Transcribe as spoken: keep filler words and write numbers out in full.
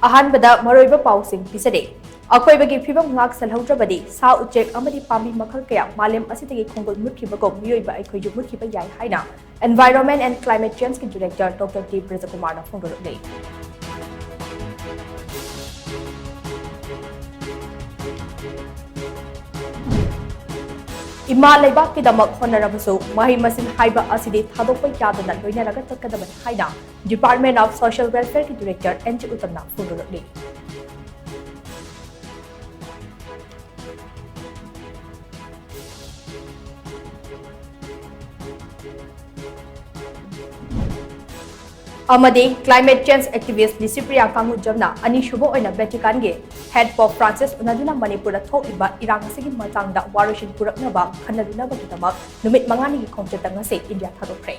ꯑꯍꯥꯟꯕꯗ ꯃꯔꯨꯑꯣꯏꯕ ꯄꯥꯎꯁꯤꯡ ꯄꯤꯖꯔꯤ꯫ ꯑꯀꯣꯏꯕꯒꯤ ꯐꯤꯕꯝ ꯉꯥꯛ ꯁꯦꯜꯍꯧꯗ꯭ꯔꯕꯗꯤ ꯁꯥ ꯎꯆꯦꯛ ꯑꯃꯗꯤ ꯄꯥꯝꯕꯤ ꯃꯈꯜ ꯀꯌꯥ ꯃꯥꯂꯦꯝ ꯑꯁꯤꯗꯒꯤ ꯈꯣꯡꯒꯨꯜ ꯃꯨꯠꯈꯤꯕꯒꯨꯝ ꯃꯤꯑꯣꯏꯕ ꯑꯩꯈꯣꯏꯁꯨ ꯃꯨꯠꯈꯤꯕ ꯌꯥꯏ ꯍꯥꯏꯅ Environment and Climate Change ꯀꯤ Director Doctor ꯇꯤ ꯕ꯭ꯔꯖꯀꯨꯃꯥꯔꯅ ꯐꯣꯡꯗꯣꯔꯛꯂꯤ꯫ ꯏꯃꯥ ꯂꯩꯕꯥꯛꯀꯤꯗꯃꯛ ꯍꯣꯠꯅꯔꯕꯁꯨ ꯃꯍꯩ ꯃꯁꯤꯡ ꯍꯥꯏꯕ ꯑꯁꯤꯗꯤ ꯊꯥꯗꯣꯛꯄ ꯌꯥꯗꯅ ꯂꯣꯏꯅꯔꯒ ꯆꯠꯀꯗꯕꯅꯤ ꯍꯥꯏꯅ Department of Social Welfare ꯀꯤ Director ꯑꯦꯟ ꯖꯤ ꯎꯇꯝꯅ ꯐꯣꯡꯗꯣꯔꯛꯂꯤ꯫ ꯑꯃꯗꯤ climate change activist ꯅꯤꯁꯤꯄ꯭ꯔꯤꯌꯥ ꯀꯥꯡꯉꯨꯖꯝꯅ ꯑꯅꯤꯁꯨꯕ ꯑꯣꯏꯅ ꯚꯦꯇꯤꯀꯥꯟꯒꯤ head Pope Francis ꯎꯅꯗꯨꯅ ꯃꯅꯤꯄꯨꯔꯗ ꯊꯣꯛꯂꯤꯕ ꯏꯔꯥꯡ ꯑꯁꯤꯒꯤ ꯃꯇꯥꯡꯗ ꯋꯥꯔꯣꯏꯁꯤꯟ ꯄꯨꯔꯛꯅꯕ ꯈꯟꯅꯔꯨꯅꯕꯒꯤꯗꯃꯛ ꯅꯨꯃꯤꯠ ꯃꯉꯥꯅꯤꯒꯤ ꯈꯣꯡꯆꯠꯇ ꯉꯁꯤ ꯏꯟꯗꯤꯌꯥ ꯊꯥꯗꯣꯛꯈ꯭ꯔꯦ꯫